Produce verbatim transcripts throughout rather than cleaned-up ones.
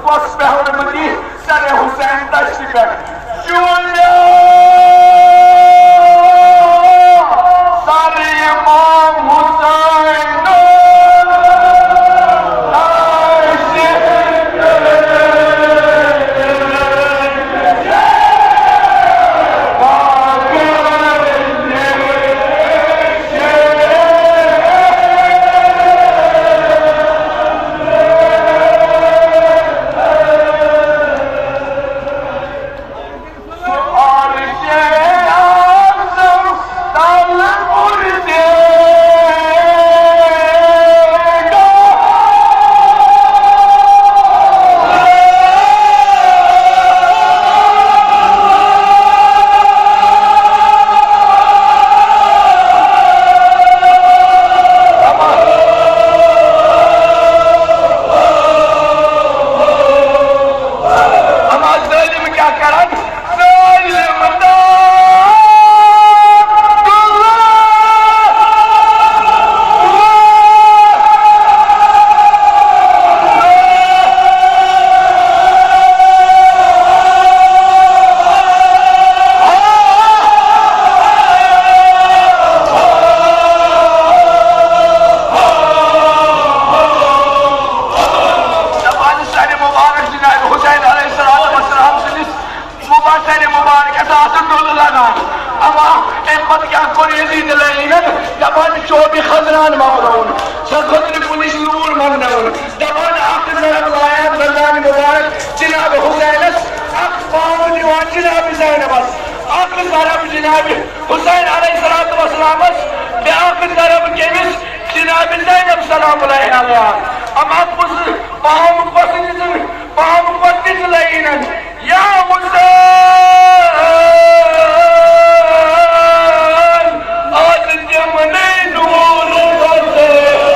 پس پہلوٲنی سر حسین دشتہِ پٮ۪ٹھ۔ جوٗلیا سر امام حسین دشتہِ۔ اما ظٲلِم کیٛاہ کرن؟ ظٲلِم دار۔ دپان سر مبارک جناب حسین علیہ الصلوۃ والسلام سٕنٛدِس مبارک، سر مبارکس آسہٕ ڈُلہٕ لگان۔ اما امہِ پتہٕ کیٛاہ کوٚر یزید لعینن؟ دپان شعبِ خزران منگنووُن، سۄ خٔزرِ کُلِچ لوٗر منگنٲوٕن۔ دپان اکھ ضرب لایان دندان مبارک جناب حسینس، اکھ پاو دِوان جناب زینبس، اکھ ضرب جناب حسین علیہ الصلوۃ والسلامس، بیاکھ ضرب کٔمِس؟ جناب زینب سلام اللہ علیہا۔ اما کُس پاوُک پسند دِژٕن، پاوُک پسند دِژ لعینن۔ یا حسین، از تِمنٕے نوٗرٕ وَسٲیِل۔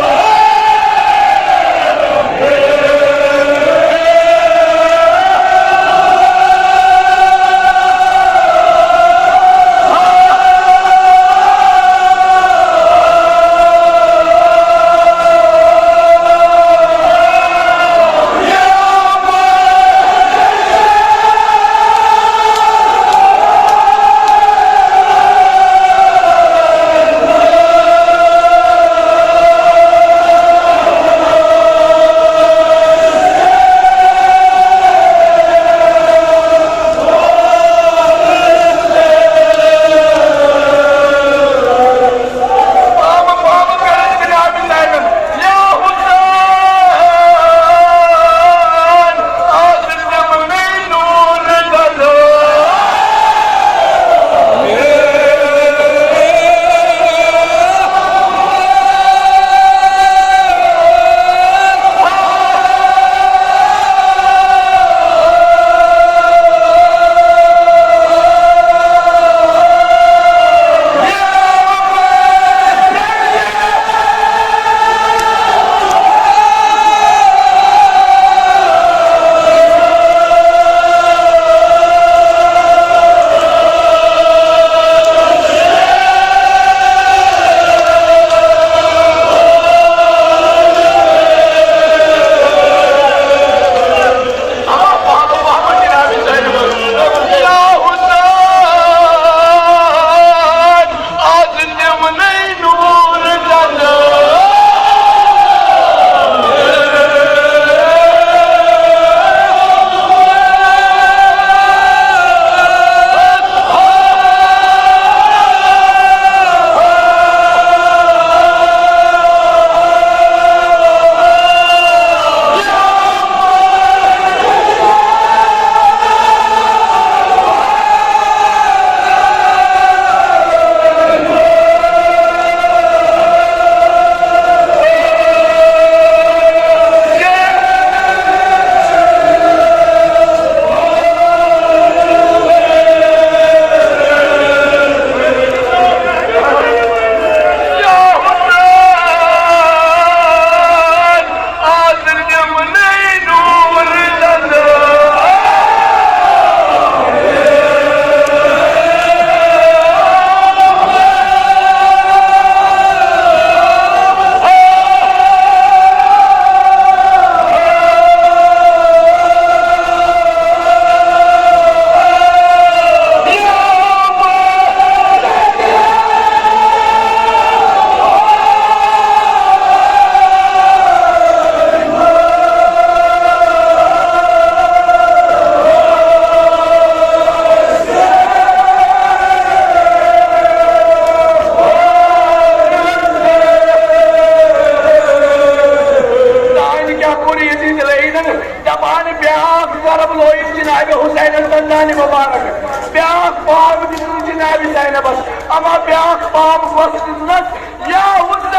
مبارک، بیٛاکھ پاو دِژٕن جناب زینبس، اما بیٛاکھ پاو گوٚژھ دِژٕنس، یا حسین،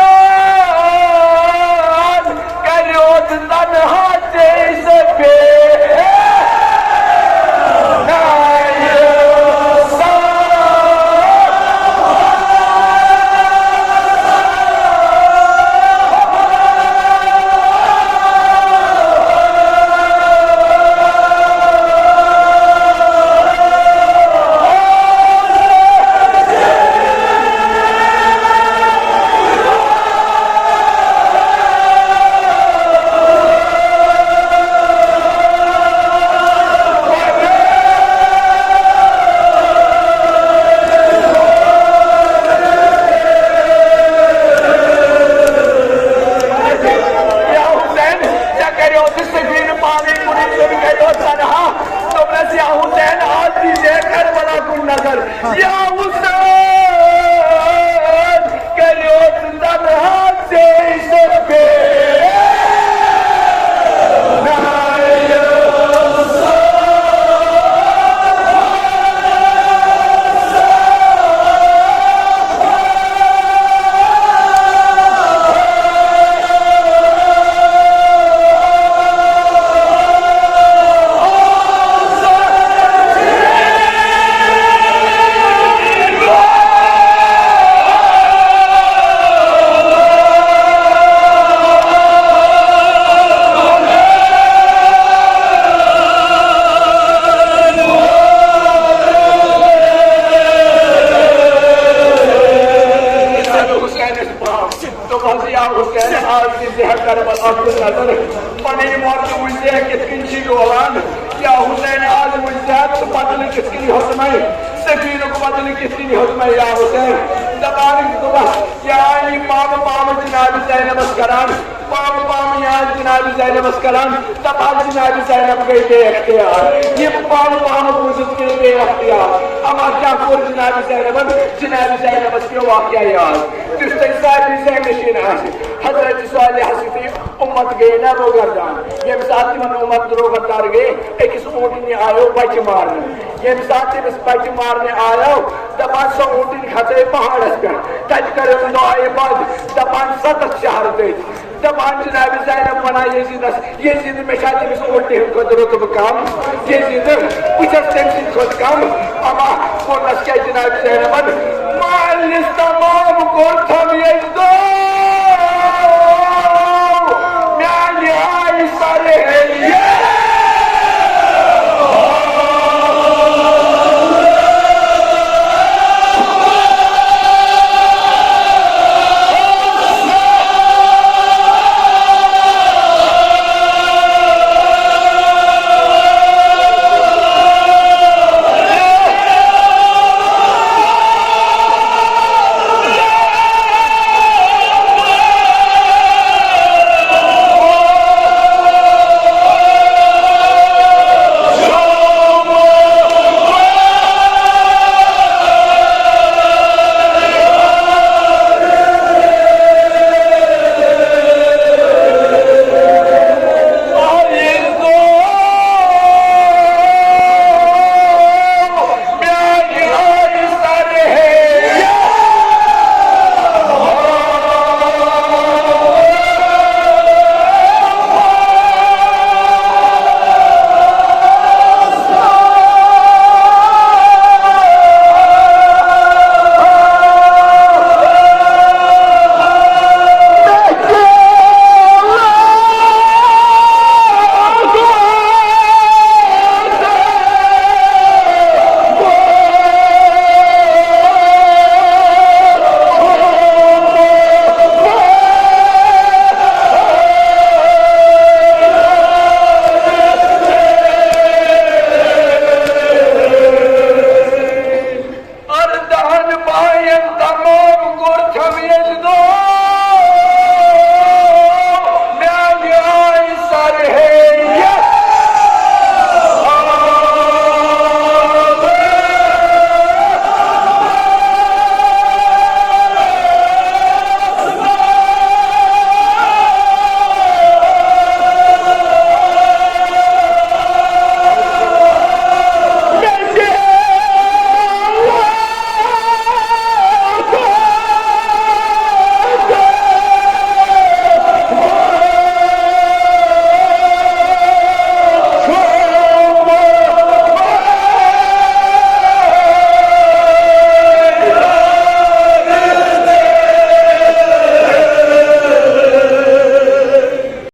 کریو تنہا ژے سفید۔ یا حسین، ژےٚ کریوتھ سفینہٕ پانے کُنُے زوٚن کتہِ اوس تنہا؟ دوٚپنس، یا حسین، آز دی ژےٚ کربلا کُن نظر۔ یا حسین، کریوتھ تنہا ژے سفید۔ دوٚپہَس، یا حسین، آز دِژ زِ ہا کربلا کُن نظر، پنٕنۍ مۄردٕ وٕچھ زِ ہا کِتھ کٔنۍ چھِ ڈولان۔ یا حسین، آز وٕچھ زِ ہا ژٕ بدلہٕ کِتھ کٔنۍ ہیوٚتمَے، سفینُک بدلہٕ کِتھ کٔنۍ ہیوٚتمَے۔ یا حسین، دپان دوٚپہَس، یا علی، پامہٕ پامہٕ جناب زینبس کران، پامہٕ پامہٕ یاد جناب زینبس کران، دپان جناب زینب گٔے بے اختیار۔ یہِ بہٕ پانہٕ پانہٕ بوٗزُتھ گٔے بے اختیار۔ اما کیٛاہ کوٚر جناب زینبن؟ جناب زینبس پیوٚو واقعہ یاد۔ یُس تۄہہِ سارنٕے ذہنہٕ نشین آسہِ، حضرت صالحہ سٕنٛدۍ امت گٔے نا روگردان۔ ییٚمہِ ساتہٕ تِمن امت روگردان گٔے، أکِس اوٗنٹنہِ آیو بچہِ مارنہٕ۔ ییٚمہِ ساتہٕ تٔمِس بچہِ مارنہِ آیو، دپان سۄ اوٗنٹنۍ کھژے پہاڑس پٮ۪ٹھ، تتہِ کریوم دعایہِ بد، دپان ستتھ شہر دٔدۍ۔ دپان جناب زینب ونان یزیدس، یزید، مےٚ چھا تٔمِس اوٗنٹہِ ہٕنٛدِ کھۄتہٕ رُتبہٕ کم؟ یزید، بہٕ چھس تٔمۍ سٕنٛدِ کھۄتہٕ کم؟ اما ووٚننس کیٛاہ جناب زینبن؟ مالنس تمام کوٚر تھم یے